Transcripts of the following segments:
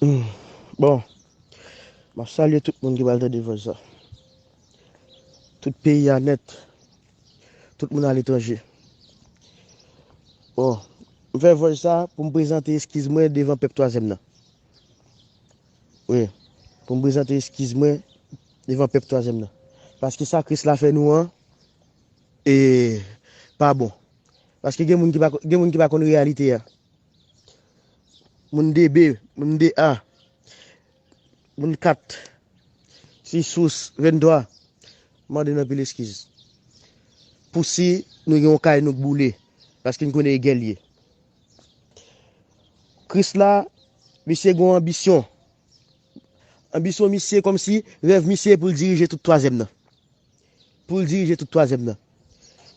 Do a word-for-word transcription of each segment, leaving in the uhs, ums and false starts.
Hmm. Bon, m ap salye tout moun ki pral tande vòs sa. Tout peyi a nèt, tout moun aletranje. Bon, m fè vòs sa pou m prezante eskiz mwen devan pèp twazyèm nan. Wi, pou m prezante eskiz mwen devan pèp twazyèm nan. Paske sa Kris la fè nou an, e pa bon. Paske gen moun ki pa, gen moun ki pa konn reyalite a. Moun de B, moun de A, moun kat, sis, venntrwa, mande n anpil eskiz. Pou si nou gen yon kay nou k boule, paske n konnen e gè l ye. Kris la, misye gen yon anbisyon. Anbisyon misye kòmsi rèv misye pou l dirije tout twazyèm nan. Pou l dirije tout twazyèm nan.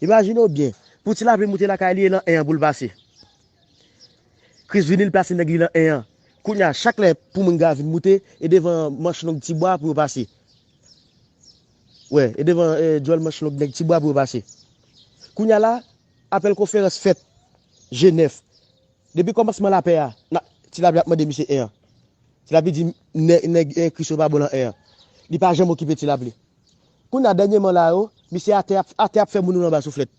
Imajine w byen, pou ti lapli moute lakay li e lan en an pou l pase. Kris vini, l plase nèg li lan en an. Kounye a, chak lè pou moun ga vin moute, e devan manch long Tibwa pou yo pase. Wè, e devan eh, djòl manch long nèg Tibwa pou yo pase. Kounye a la, apèl konferans fèt Jenèf. Depi kòmansman lapè a, na, ti lapli ap mande misye en an. Ti lapli di nè- nèg eh, Kris yo pa bon lan en an. Li pa janm okipe ti lapli. Kounye a dènyèman la yo, misye atè ap, atè ap fè moun yo anba souflèt.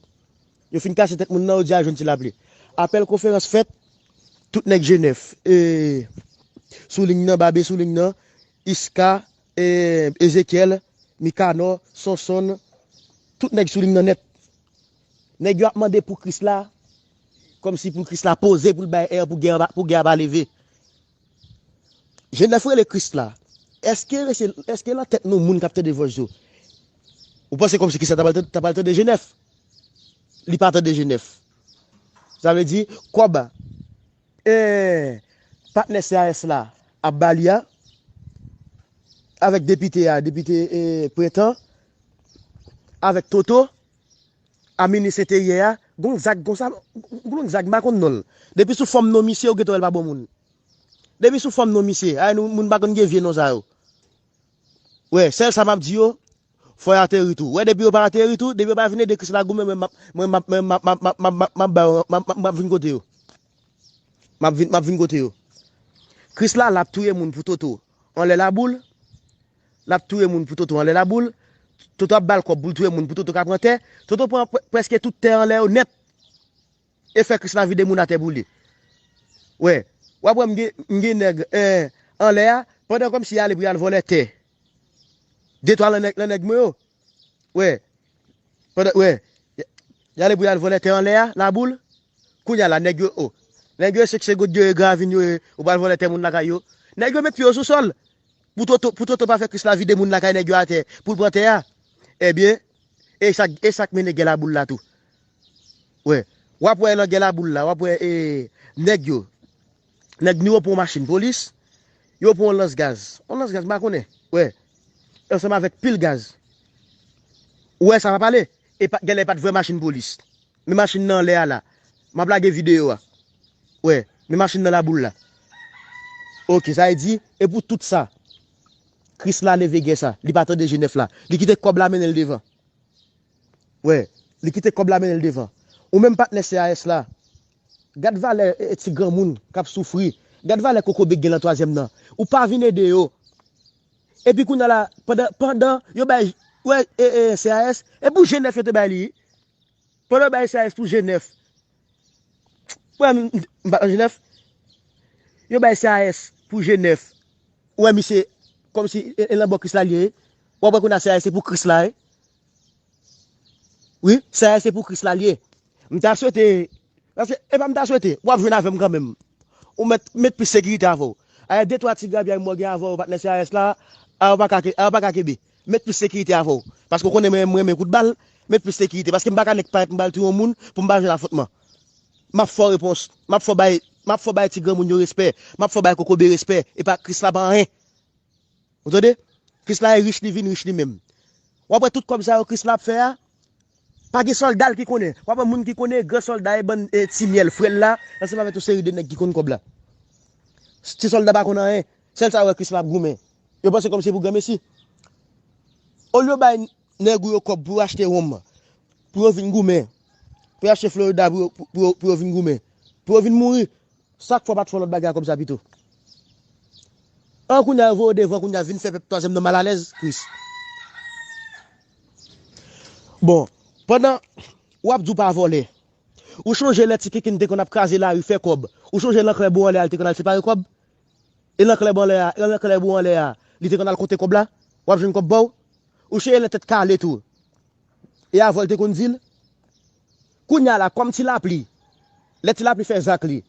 Yo fin kase tèt moun nan, yo di al jwenn ti lapli. Apèl konferans fèt, tout nèg Jenèf, eh, sou liy nan, Babe sou liy nan, Iska, eh, Ezekyèl, Mikanò, Sonsonn, tout nèg sou liy nan nèt. Nèg yo ap mande pou Kris la, kòmsi pou Kris la poze pou l bay èr pou gè a pa- pou gè a pa leve. Jenèf rele Kris la. Èske, èske lan tèt nou moun k ap tande vòs yo? Ou panse kòmsi Kris la ta pral tande- ta pral tande Jenèf? Li pa tande Jenèf. Sa vle di, kòb eh, patnè C A S la ap ba li a, avèk depite a, depite eh, Prentan, avèk Toto, a minis enteryè a, gon zak konsa, gon zak m pa konn non l. Depi sou fòm non misye, ou gentan wè l pa bon moun. Depi sou fòm non misye, ay nou moun pa konn gen vye non sa yo. Wè, sèl sa m ap di yo, fò y ateri tou. Wè, depi yo pa ateri tou, depi yo pa vin ede Kris la goumen, mwen m ap- mwen m ap- mwen m ap- m ap- m ap- m ap- m ap ba yo- m ap- m ap- m ap vin kote yo. M ap vin, m ap vin kote yo. Kris la, l ap touye moun pou Toto anlè laboul. L ap touye moun pou Toto anlè laboul. Toto ap ba l kòb pou l touye moun pou Toto ka pran tè. Toto pran pre- prèske tout tè anlè yo nèt. E fè Kris la vide moun atè pou li. Wè, w ap wè m gen, m gen nèg eh, anlè a, pandan kòmsi y ale pou y al vòlè tè. Detwa lan nèg, lan nèg mwen yo. Wè, pandan, wè, y- y ale pou y al vòlè tè anlè a, laboul. Kounye a la, nèg yo, o. Nèg yo, se se goud yo, e gravin yo, e, ou pral vòlè tè moun lakay yo. Nèg yo met pye yo sou sòl. Pou Toto, pou Toto pa fè Kris la vide moun lakay nèg yo atè, pou l pran tè a. Ebyen, e sa, e sa k mennen gè laboul la tou. Wè, w ap wè lan gè laboul la, w ap wè e, nèg yo. Nèg nou yo pran yon machin polis, yo pran yon lans gaz. Yon lans gaz, m pa konnen. Wè, ansanm avèk pil gaz. Ou wè sa pa pale? E pa, genlè pa t vrè machin polis. Men machin nan anlè a la. M ap lage videyo a. Wè, men machin nan laboul la. Oke, sa vle di, e pou tout sa, Kris la leve gè sa. Li pa tande Jenèf la. Li kite kòb la mennen l devan. Wè, li kite kòb la mennen l devan. Ou menm patnè C A S la, gad valè e, e, ti granmoun k ap soufri. Gad valè kokobe k gen lan twazyèm nan. Ou pa vin ede yo. Epi kounye a la, pandan, pandan yo bay, wè, e, e, C A S, e pou Jenèf yo te bay li. Pandan yo bay C A S pou Jenèf. Wè, m, m pa nan Jenèf. Yo bay C A S pou Jenèf. Ou wè misye, kòmsi e, e lan bò Kris la l ye. W ap wè kounye a C A S se pou Kris la, wi. Wi, C A S se pou Kris la l ye. M ta swete, paske, e pa m ta swete, w ap jwenn avè m kanmenm. Ou mèt, met plis sekirite avè w. Ayè, de twa ti grabyay mò gen avè w, patnè C A S la, a yo pa ka ke- a yo pa ka kenbe. Met plis sekirite avè w. Paske w konnen mwen, mwen renmen kout bal, met plis sekirite. Paske m pa ka nèk parèt m pral touye yon moun pou m pa jwenn afwontman. M ap fè w repons, m ap fè w bay, m ap fè w bay ti granmoun yo respè, m ap fè w bay kokobe respè, e pa Kris la pa anyen. Ou tande? Kris la e rich, li vin rich li menm. W ap wè tout kòb sa yo Kris la ap fè a, pa gen sòlda l ki konnen. W ap wè moun ki konnen gran sòlda e bann e, ti myèl frè l la, ansanm avèk yon seri de nèg ki konn kòb la. Ti sòlda pa konn anyen. Sèl sa yo wè Kris la ap goumen. Yo panse kòmsi se pou granmesi. Olye yo bay nèg ou yo kòb pou yo achte wonm, pou yo vin goumen, pou yo achte Florida pou yo, pou, pou yo, pou yo vin goumen, pou yo vin mouri, sa k fè w pa t fè yon lòt bagay a kòb sa pito? An, kounye a yo voye w devan, kounye a vin fè pèp twazyèm nan malalèz, Kris. Bon, pandan w ap di w pa vòlè, ou chonje lè Ti Kinkin te konn ap kraze lari, fè kòb? Ou chonje lan klèbo anlè a, li te konn al separe kòb? E lan klèbo anlè a, e lan klèbo anlè a, li te konn al konte kòb la? W ap jwenn kòb ba w? Ou chonje lè Tèt Kale tou? E avè w te konn di l? Kounye a la, kòm Ti Lapli, lè Ti Lapli fè zak li,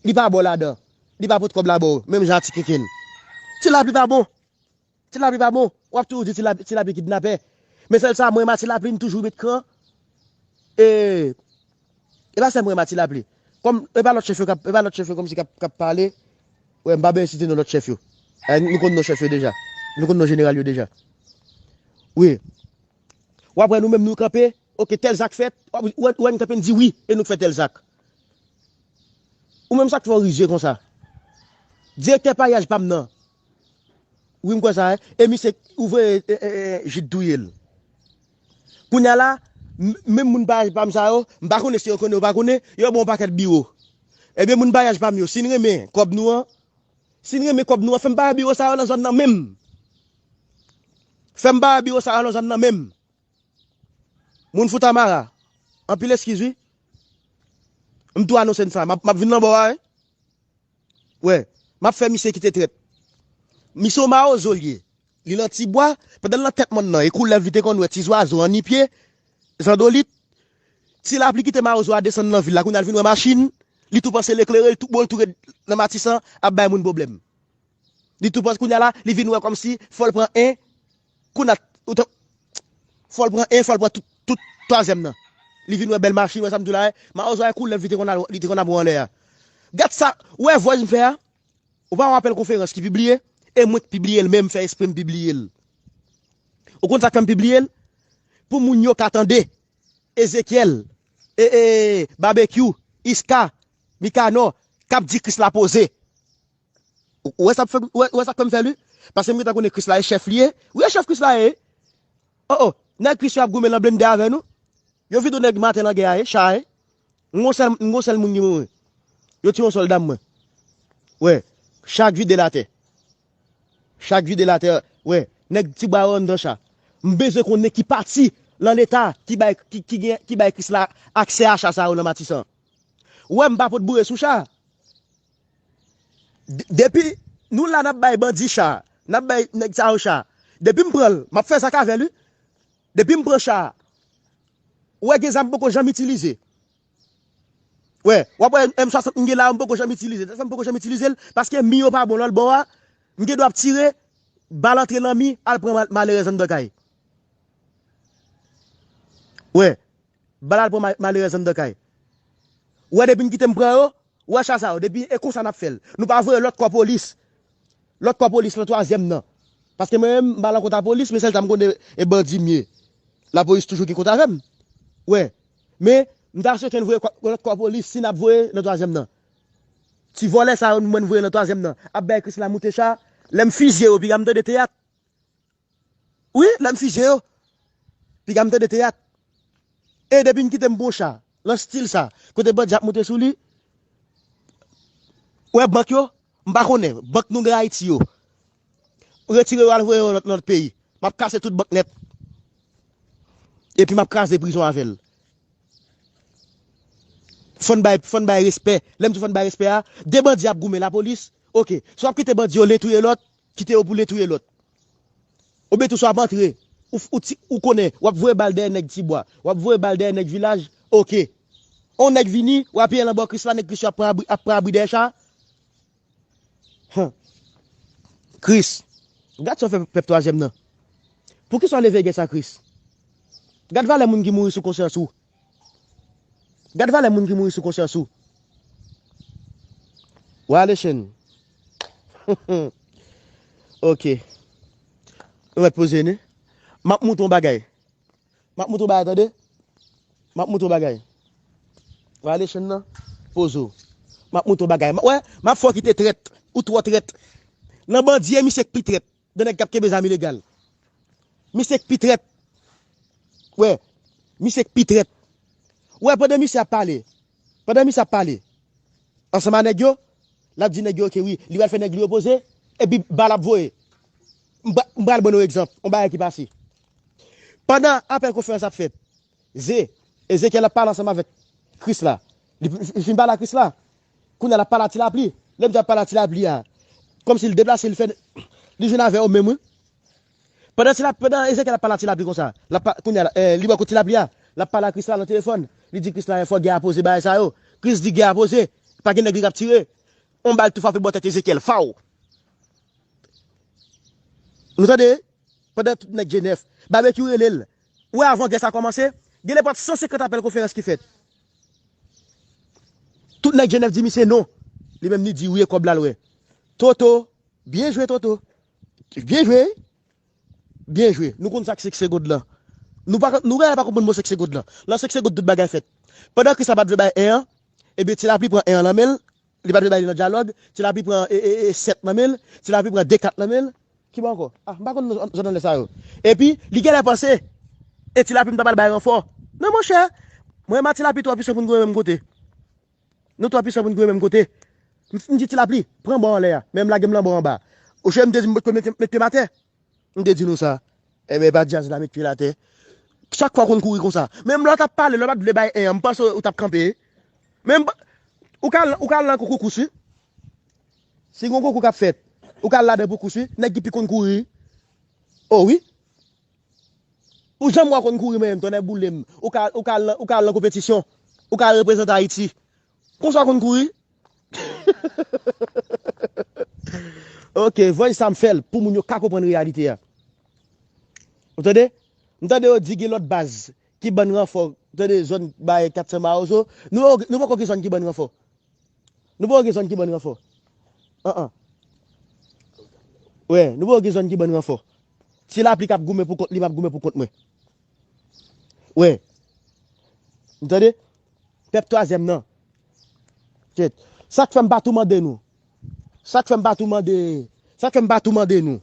li pa ba w ladan, li pa pot kòb la ba w, menm jan a Ti Kinkin. Ti Lapli pa bon. Ti Lapli pa bon. W ap toujou di Ti Lapli, Ti Lapli kidnapè. Men sèl sa, mwen, Mati Lapli, m toujou met kran. E, e pa sèl mwen, Mati Lapli. Kòm, e pa lòt chèf yo k ap, e pa lòt chèf yo kòmsi k ap, k ap pale. Wè, m pa bezwen site non lòt chèf yo. Eh, nou konn non chèf yo deja. Nou konn non jeneral yo deja. Wi. W ap wè nou menm nou kanpe, oke, tèl zak fèt, w ap, ou wè, ou wè n kanpe, n di wi, e nou k fè tèl zak. Ou menm sa k fè w rizye konsa? Direktè paryaj pa m nan. Wi, m kwè sa, e, e misye ouvre, e, e, e, Jid touye l. Kounye a la, m- menm moun paryaj pa m sa yo, m pa konnen si yo konnen, yo pa konnen, yo ba w yon pakèt biwo. Ebyen, moun paryaj pa m yo, si n renmen kòb nou an, si n renmen kòb nou an, fè m bay biwo sa yo nan zòn nan menm. Fè m bay biwo sa yo nan zòn nan menm. Moun Foutamara, anpil eskiz wi. M tou anonse n sa, m ap, m ap vin nan bò a, wi. Wè, m ap fè misye kite trèt. Misye yon mawozo l ye. Li nan Tibwa, pandan l nan tèt mòn nan, e koulèv li te konn wè, ti zwazo, annipye, zandolit. Ti Lapli kite mawozo a desann nan vil la, kounye a l vin wè machin, li tou panse l eklere, li tou, bon, l tou ret nan Matisan, ap bay moun pwoblèm. Li tou panse kounye a la, li vin wè kòmsi, fò l pran en, kounye a, ou t- fò l pran en, fò l pran tout, tout twazyèm nan. Li vin wè bèl machin, wè sa m di w la, wè, mawozo a e koulèv li te konn al, li te konn ap wè anlè a. Gad sa, ou wè voice m fè a? Ou pa wè apèl konferans ki pibliye? E mwen k pibliye l menm, fè espre m pibliye l. Ou konn sa k fè m pibliye l? Pou moun yo ka tande. Ezekyèl, e, e, Babekyou, Iska, Mikanò, k ap di Kris la poze. Ou, ou wè sa k fè m, ou wè, ou wè sa k fè m fè l, wi? Paske m gentan konnen Kris la e chèf li ye. Wi, e chèf Kris la ye. Oh, oh, nèg Kris yo ap goumen nan blende avè nou. Yo vide nèg maten nan gè a, e, cha, e. M gon sèl, m gon sèl moun ki mouri. Yo tiye yon sòlda m mwen. Wè, cha k vide l atè. Cha k vide l atè, wè, nèg Tibwa yo anndan cha. M bezwen konnen ki pati nan Leta ki bay, ki, ki gen, ki bay Kris la aksè a cha sa yo nan Matisan. Wè, m pa pot boure sou cha. D- depi nou la n ap bay bandi cha, n ap bay nèg sa yo cha. Depi m pran l, m ap fè zak avè l, wi. Depi m pran cha, ou wè gen zam m poko janm itilize. Wè, w ap wè M swasant m gen la, m poko janm itilize. Sa m poko janm itilize l, paske mi yo pa bon lòt bò a, m gen dwa ap tire, bal antre nan mi, al pran mal- malerèz anndan kay. Wè, bal al pran ma- malerèz anndan kay. Wè, depi n kite m pran yo, wè cha sa yo, depi e konsa n ap fè l. Nou pa voye lòt kò polis. Lòt kò polis lan twazyèm nan. Paske mwen menm, m pa lan kont a polis, men sèl sa m konnen e bandi m ye. Lapolis toujou gen kont avè m. Wè. Men, m ta swete n voye kò- lòt kò polis, si n ap voye nan twazyèm nan. Ti vòlè sa yo, mwen n voye nan twazyèm nan. Ap bay Kris la moute cha. Lè m fizye yo, piga m tande teyat. Wi, lè m fizye yo. Piga m tande teyat. E depi n kite m bon cha, lan stil sa, kote bandi ap moute sou li, wè bank yo, m pa konnen, bank nou gen Ayiti yo. Retire yo al voye yo nan lòt, nan lòt peyi. M ap kase tout bank nèt. Epi m ap kraze prizon avè l. Fò n bay, fò n bay respè. Lè m di fò n bay respè a, de bandi ap goumen lapolis. Oke, si w ap kite bandi yo len touye lòt, kite yo pou len touye lòt. Oubyen tou si w ap antre, ou, ou, ti- ou konnen, w ap voye bal dèyè nèg Tibwa, w ap voye bal dèyè nèg vilaj, oke. On nèg vini, w apiye nan bò Kris la, nèg Kris yo ap pran abri, ap pran abri dèyè cha. Hum. Kris. Gad sa w fè pèp twazyèm nan. Poukisa w leve gè sa, Kris? Gad valè moun ki mouri sou konsyans ou. Gad valè moun ki mouri sou konsyans ou. Wale chen. Oke. Ou mèt poze, ni? M ap montre yon bagay. M ap montre w bagay, tande. M ap montre w bagay. Wale chen nan. Poze w. M ap montre w bagay. M- Wè, m ap fè w kite trèt. Ou twò trèt. Nan bandi, e misye k pi trèt. De nèg k ap kenbe zam ilegal. Misye k pi trèt. Wè, misye k pi trèt. Wè, pandan misye ap pale. Pandan misye ap pale. Ansanm a nèg yo, l ap di nèg yo, oke, wi, li pral fè nèg li yo poze. Epi bal ap voye. M pra- m pral ban nou egzanp, yon bagay ki pase. Pandan apèl konferans ap fèt, Ze, Ezekyèl ap pale ansanm avèk Kris la. Li, li fin pale a Kris la. Kounye a l ap pale a ti lapli. Lè m di ap pale a ti lapli a, kòmsi l deplase, l fè, li jwenn avè yo menm, wi. Pandan ti lapli, pandan Ezekyèl ap pale a ti lapli konsa, l ap pa- kounye a, eh, li bò kot ti lapli a, l ap pale a Kris la nan telefòn. Li di Kris la, fò gè a poze bagay sa yo. Kris di gè a poze. Pa gen nèg li k ap tire. On bal tou frape bò tèt Ezekyèl. Faw. Nou tande? Pandan tout nèg G nèf, Babekyou rele l. Ou wè avan gè sa kòmanse, gen nenpòt san senkant apèl konferans ki fèt. Tout nèg G nèf di misye non. Li menm li di wi e kòb la l wè. Toto, byen jwe Toto. Byen jwe. Byen jwe. Nou konn sa k senk segond lan. Nou pa, nou genlè pa konprann mo senk segond lan. Nan senk segond tout bagay fèt. Pandan Kris la pa t vle bay en an, ebyen ti lapli pran en an nan men l, li pa t vle bay li nan dyalòg, ti lapli pran e, e, e, sèt nan men l, ti lapli pran de kat nan men l. Ki bò ankò? Ah, m pa konn zòn anlè sa yo. Epi, li genlè panse, e ti lapli m ta pral bay ranfò. Non, monchè, mwen menm a ti lapli twò pwisan pou n goumen menm kote. Nou twò pwisan pou n goumen menm kote. M, m di ti lapli, pran bò anlè a. Men m lage m nan bò anba. Oche m te di m potko mete, met pye m atè. M te di nou sa. Enben, pa djaz la met pye l atè. Chak fwa w konn kouri konsa. Menm lè w t ap pale, lè w pa t vle bay en an, m panse w t ap kanpe. Men m pa- ou ka al, ou ka al nan konkou kous, wi. Si gen yon konkou k ap fèt, ou ka al ladan pou kous, wi. Nèg ki pi konn kouri. O wi. Ou janm wè w konn kouri menm, tonnè boule m. Ou ka, ou ka al nan, ou ka al nan konpetisyon. Ou ka al reprezante Ayiti. Konsa w konn kouri. Ok, voice sa m fè l pou moun yo ka konprann reyalite a. Ou tande? M tande yo di gen lòt baz ki ban ranfò. Ou tande zòn bay kat san Mawozo. Nou, nou poko gen zòn ki ban ranfò. Nou poko gen zòn ki ban ranfò. An an. Wè, nou poko gen zòn ki ban ranfò. Ti lapli k ap goumen pou kont li, m ap goumen pou kont mwen. Wè. Ou tande? Pèp twazyèm nan. Kèt. Sa k fè m pa tou mande nou. Sa k fè m pa tou mande. Sa k fè m pa tou mande nou.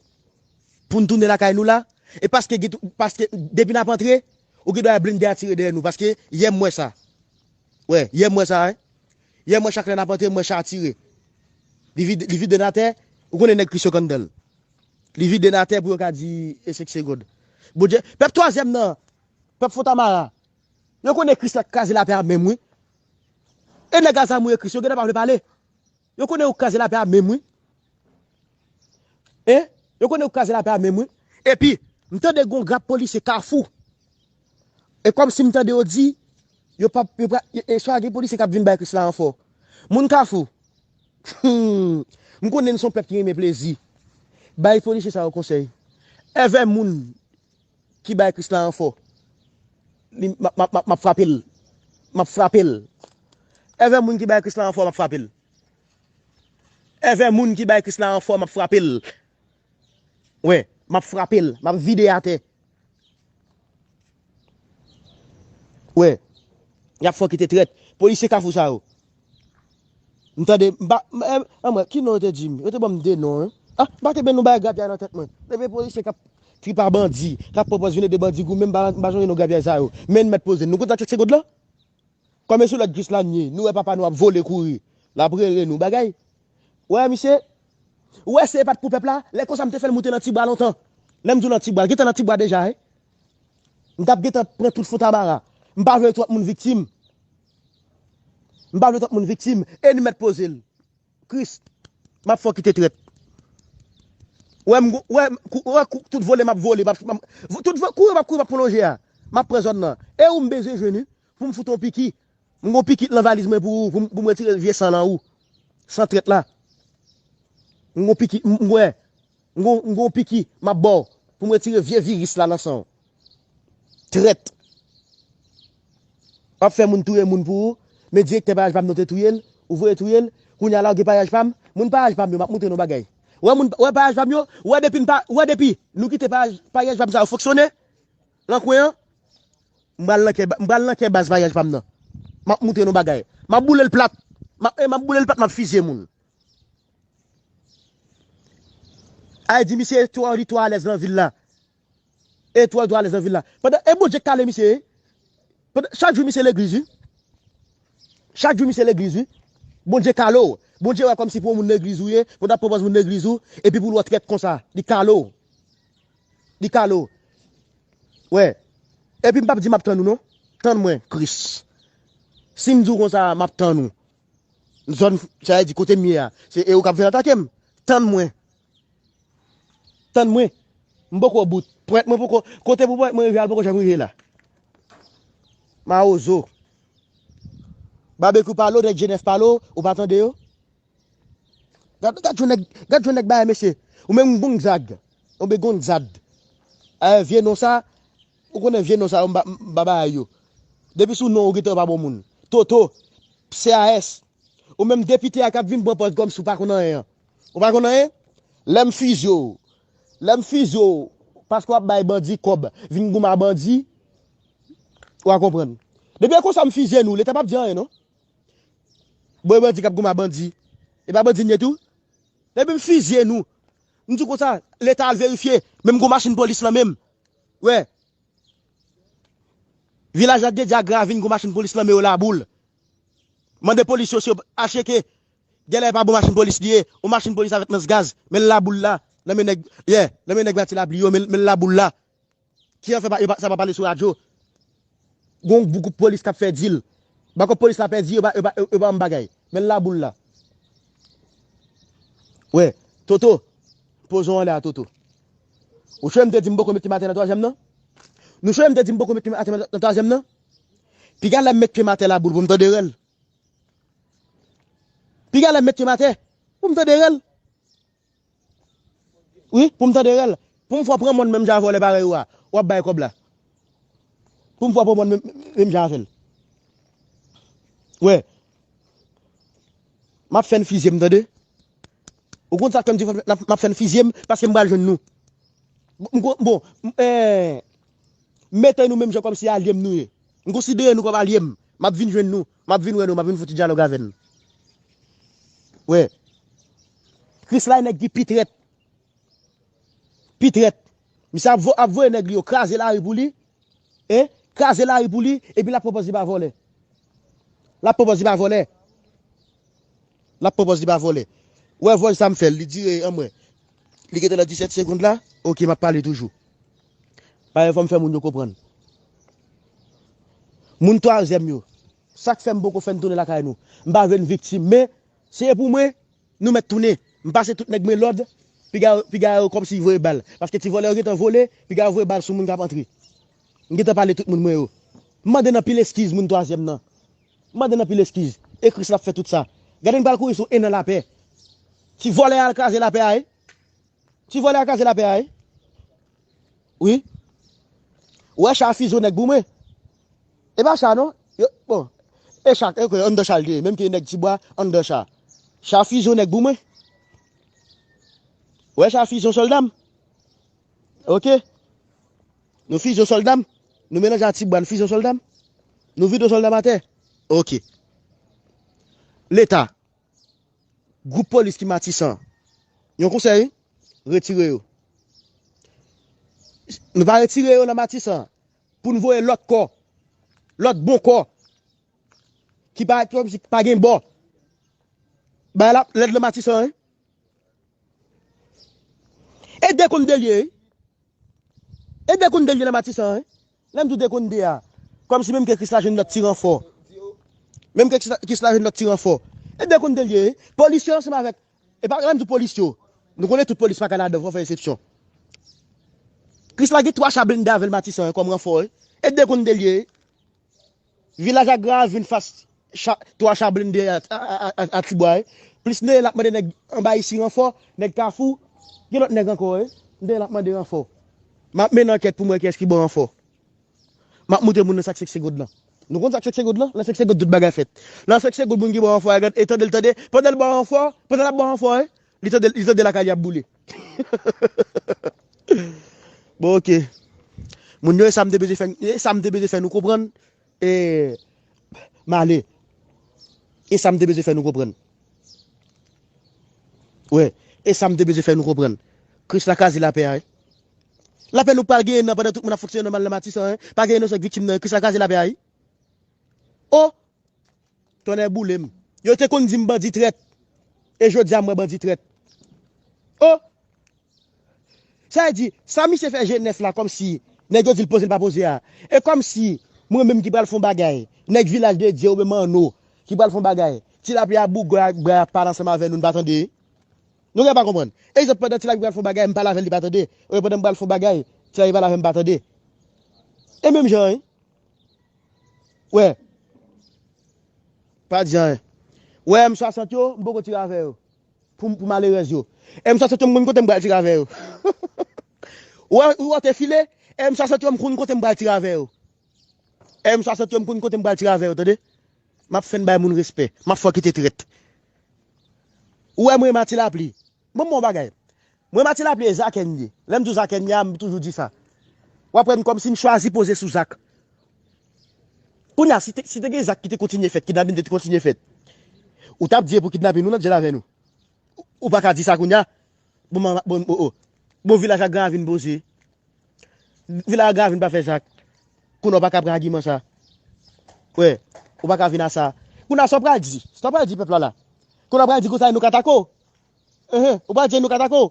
Pou n tounen lakay nou la. E paske, gen tou- paske depi n ap antre, ou gen dwa blende a tire dèyè nou. Paske yè m wè sa. Wè, yè m wè sa, wi. Yè m wè chak lè n ap antre, m wè cha a tire. Li vide, li vide n atè. Ou konnen nèg Kris yo k anndan l. Li vide n atè pou yo ka di e senk segond. Bondye, pèp twazyèm nan, pèp Fontamara, yo konnen Kris la k kraze lapè a menm, wi. E nèg a zam ou e Kris, yo gentan pa vle pale. Yo konnen yo k kraze lapè a menm, wi. Hein? Yo konnen yo k kraze lapè a menm, wi. Epi, m tande gon grap polisye Kafou. E kòmsi m tande yo di, yo p ap, yo pa, e, e swa gen polisye k ap vin bay Kris la ranfò. Moun Kafou, hmm, m konnen n se yon pèp ki renmen plezi. Bay polisye sa yo konsèy. Èvè moun ki bay Kris la ranfò, li, m ap, m ap, m ap, m ap frape l. M ap frape l. Èvè moun ki bay Kris la ranfò, m ap frape l. Èvè moun ki bay Kris la ranfò, m ap frape l. Wè, m ap frape l. M ap vide atè. Wè. Y ap fè w kite trèt. Polisye Kafou sa yo. M tande, m pa, m, eh, anmwey, ki non yo te di m? Yo te ban m de non, hein. Ah, m pa te ban nou bagay grapyay nan tèt mwen. Depi polisye k ap trip a bandi, k ap pran pòz vin ede bandi goumen, m pa, m pa sonje non grapyay sa yo. Men n mèt poze n. Nou konn sa k fè Segond lan? Kòm e sou lòd Kris la n ye, nou wè papa nou ap vole kouri. L ap rele nou bagay. Wè, misye, ou wè si e pa t pou pèp la, lè konsa m te fè l moute nan ti bwa lontan. Lè m di w nan ti bwa, l gentan nan ti bwa deja, wi. M t ap gentan pran tout Fontamara. M pa vle twòp moun viktim. M pa vle twòp moun viktim. E n mèt poze l. Kris, m ap fè w kite trèt. Wè, m, wè, m, kou- wè, kou- tout vole, m ap vole. M ap, m ap, tout vo- kouri, m ap kouri, m ap pran lonje a. M ap pran zòn nan. E ou m bezwen jwenn, wi, pou m fout yon piki. M gon piki nan valiz mwen pou ou, pou m, pou m retire vye san nan ou. San trèt la. M gon piki, m, m, wè. M gon, m gon piki, m ap ba w. Pou m retire vye viris la nan san w. Trèt. W ap fè moun touye moun pou ou. Men direktè Payaj Pam nan te touye l. Ou voye touye l. Kounye a la, ou gen Payaj Pam. Moun Payaj Pam yo, m ap montre nou bagay. Wè moun, wè Payaj Pam yo, wè depi n pa, wè depi nou kite Payaj, Payaj Pam sa yo fonksyone nan kwen an, m pral nan kè, m pral nan kè baz Payaj Pam nan. M ap montre nou bagay. M ap boule l plat. M ap, e m ap boule l plat, m ap fizye moun. Ay di misye twò, li twò alèz nan vil la. E twò, li twò alèz nan vil la. Pandan, e Bondye k kale misye, wi. Pandan, chak jou misye legliz, wi. Chak jou misye legliz, wi. Bondye kale w. Bondye wè kòmsi pou yon moun legliz ou ye, pou w t ap pran pòz moun legliz ou, epi pou l wè w trèt konsa, li kale w. Li kale w. Wè. Epi m p ap di m ap tann ou non. Tann mwen, Kris. Si m di w konsa, m ap tann ou. Zòn, sa vle di kote m ye a. Se e ou k ap vin atake m. Tann mwen. Tann mwen. M poko bout. Pwent mwen poko, kote pou pwent mwen rive a, l poko janm rive la. Mawozo. Babekyou pale w, nèg Jenèf pale w, ou pa tande yo? Gad, gad jan nèg, gad jan nèg bagay, mesye. Ou menm Gonzag. Ou ben Gonzad. Eh, vye non sa, ou konnen vye non sa yo, m pa, m pa bay yo. Depi sou non, ou gentan pa bon moun. Toto, C A S. Ou menm depite a k ap vin pran pòz kòmsi w pa konn anyen an. Ou pa konn anyen? Lè m fizye w. Lè m fizye w, paske w ap bay bandi kòb, vin goumen a bandi, w a konprann. Depi e konsa m fizye nou, Leta p ap di anyen non. Bon, e bandi k ap goumen a bandi. E pa bandi n ye tou? Depi m fizye nou, m di w konsa, Leta al verifye, menm gon machin polis lan menm. Wè. Vilaj la dedye ak ravin, gon machin polis lan men yo Laboul. Mande polis yo si yo acheke. Genlè e pa bon machin polis li ye, yon machin polis avèk lans gaz, men l Laboul la, nan men nèg, yeah, nan men nèg Mati Lapli yo, men, men l Laboul la. Ki an fè pa, yo pa, sa pa pale sou radyo. Gon gwoup polis k ap fè dil. Bakòp polis la pèdi, yo pa, yo pa, yo pa yon bagay. Men l Laboul la. Wè, Toto, poze w anlè a, Toto. Ou sonje m te di m poko met pye m atè nan twazyèm nan? Nou sonje m te di m poko met pye m atè nan twazyèm nan? Piga lè m met pye m atè Laboul pou m tande rèl. Piga lè m met pye m atè pou m tande rèl. Wi, pou m tande rèl. Pou m fè w pran mòn menm jan a vòlè parèy ou a, w ap bay kòb la. Pou m fè w pran mòn menm, menm jan avè l. Wè. M ap fè n fizye m, tande. Ou konn sa k fè m di m ap fè n fizye m? Paske m pral jwenn nou. M kon-, bon, m, eh, mete nou menm jan kòmsi alye m nou ye. M konsidere nou kòm alye m. M ap vin jwenn nou. M ap vin wè nou. M ap vin fouti dyalòg avè n. Wè. Krisla e nèg ki pi trèt. Pi trèt. Misye ap vo-, ap voye nèg li yo kraze lari pou li. Hein? Kraze lari pou li. Epi l ap pran pòz li pa vòlè. L ap pran pòz li pa vòlè. L ap pran pòz li pa vòlè. Ou wè vòj sa m fè l, li dire an mwen. Li gentan nan disèt segonn la. Oke, m ap pale toujou. Paske fò m fè moun yo konprann. Moun twazyèm yo. Sa k fè m poko fè n tounen lakay nou. M pa vle n viktim, men se pou mwen, nou mèt tounen. M pase tout nèg mwen lòd, piga, piga yo kòmsi voye bal. Paske ti vòlè yo gentan vole, piga yo voye bal sou moun k ap antre. M gentan pale tout moun mwen yo. M mande n anpil eskiz moun twazyèm nan. M mande n anpil eskiz. E Kris l ap fè tout sa. Gade n pral kouri sou en an lapè. Ti vòlè a al kraze lapè a, wi. Ti vòlè a kraze lapè a, wi. Wi. Ou wè cha fizye nèg pou mwen. E pa cha non. Yo, bon. E cha, e kwe, anndan cha l te ye. Menm ke nèg Tibwa, anndan cha. Cha fizye nèg pou mwen. Ou wè cha fizye sòlda m. Oke. Nou fizye sòlda m. Nou melanje a Tibwa, nou fizye sòlda m. Nou vide sòlda m atè. Oke. Leta. Gwoup polis ki Matisan. Yon konsèy, retire yo. Nou pa retire yo nan Matisan pou n voye lòt kò, lòt bon kò, ki pa, ki kòmsi pa gen bò. Bay la, lèd nan Matisan, wi. E de konn de l ye, wi. E de konn de l ye nan Matisan, wi. Lè m di w de konn de a, kòmsi menm ke Krisla jwenn lòt ti ranfò. Menm ke Krisla, Krisla jwenn lòt ti ranfò. E de konn de l ye, wi. Polis yo ansanm avèk, e pa, lè m di w polis yo, nou konnen tout polis pa ka ladan, fò fè eksepsyon. Krisla gen twa cha blende avè l Matisan, wi, kòm ranfò, wi. E de konn de l ye, wi. Vilaj Agra a vin fas cha, twa cha blende a, a, a, a, a Tibwa, wi. Plis Neye l ap mande nèg anba isi ranfò, nèg Kafou, gen lòt nèg ankò, wi. Neye l ap mande ranfò. M ap mennen ankèt pou m wè kiyès ki ban ranfò. M ap montre moun nan sa k senk segonn lan. Nou konn sa k senk segonn lan? Nan senk segonn tout bagay fèt. Nan senk segonn moun ki ban ranfò a, gad, e tande l tande. Pandan l ban ranfò, pandan l ap ban ranfò, wi. Li tande, li tande lakay li ap boule. Bon, oke. Moun yo, e sa m te bezwen fè, e sa m te bezwen fè nou konprann. E, m ale. E sa m te bezwen fè nou konprann. Wi, e sa m te bezwen fè nou konprann. Krisla kraze lapè a, wi. Lapè nou pral genyen nan pandan tout moun ap fonksyone nòmal nan Matisan, wi. Pa gen inosan k viktim nan, Krisla kraze lapè a, wi. O! Tonnè boule m. Yo te konn di m bandi trèt. E jodi a m wè bandi trèt. Oh! Sa vle di, sa misye fè G nèf la kòmsi nèg yo di l poze l pa poze a. E kòmsi mwen menm ki pral fè yon bagay, nèg Vilaj de Dye oubyen Manno ki pral fè yon bagay, Ti Lapli a bougay bra ap pale ansanm avè nou, n pa tande. Nou gen pa konprann. Egzanp, pandan Ti Lapli pral fè yon bagay, m pale avè l, li pa tande. Oubyen pandan m pral fè yon bagay, Ti Lapli pale avè m, m pa tande. E menm jan, wi. Wè. Pa di anyen. Wè, M swasant yo, m poko tire avè yo. Pou, pou malerèz yo. M swasant yo, m konn kote m pral tire avè yo. Ou wè, ou wè te file, M swasant yo, m konn kote m pral tire avè yo. M swasant yo, m konn kote m pral tire avè yo, tande? M ap fè n bay moun respè. M ap fè w kite trèt. Ou wè, mwen, Mati Lapli. Bon, bon bagay. Mwen, Mati Lapli, e Zakè m ye. Lè m di w Zakè m ye a, m toujou di sa. W ap wè m kòmsi m chwazi poze sou Zak. Kounye a, si te, si te gen Zak ki te kontinye fèt, kidnapin te kontinye fèt, ou t ap di e pou kidnapin ou nan djèl avè nou. Ou pa ka di sa kounye a. Bon, bon, bon, oh, oh. Bon, Vilaj ak Gran Ravin poze. Vilaj ak Gran Ravin pa fè Zak. Kounye a ou pa ka pran agiman sa. Wè, ou pa ka vin a sa. Kounye a sa w pral di. Sa w pral di pèp la la. Kounye a w pral di konsa e nou ka tako. Enhen, ou pral di e nou ka tako.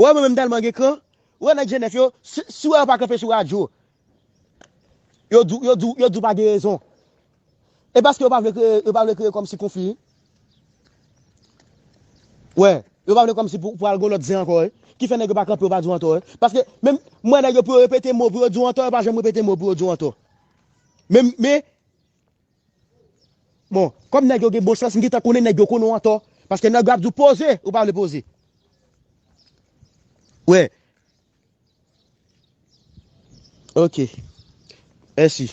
Ou wè mwen menm tèlman gen kran. Ou wè nèg G nèf yo, si, si w wè yo pa kanpe sou radyo, yo di w, yo di w, yo di w pa gen rezon. E paske yo pa vle kreye, yo pa vle kreye kòmsi konfli. Wè, yo pa vle kòmsi pou, pou al gon lòt zen ankò, wi. Ki fè nèg yo pa kanpe, yo pa di w antò, wi. Paske menm, mwen nèg yo pou yo repete mo, pou yo di w antò, yo pa janm repete mo pou yo di w antò. Men, men, bon, kòm nèg yo gen bon sans, m gentan konnen nèg yo konnen w antò. Paske nèg yo ap di w poze, ou pa vle poze. Wè. Ok. Mèsi.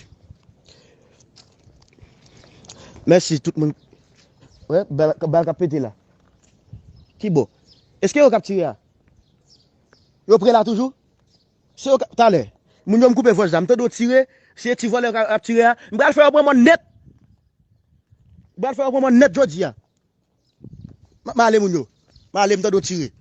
Mèsi tout moun. Wè, bal, bal k ap pete la. Ki bò? Èske yo k ap tire a? Yo pre la toujou? Se yo k ap, talè. Moun yo m koupe vòch la. M tande yo tire. Se ti vòlè k ap tire a. M pral fè yo pran mòn nèt. M pral fè yo pran mòn nèt jodi a. M, m ale moun yo. M ale m tande yo tire.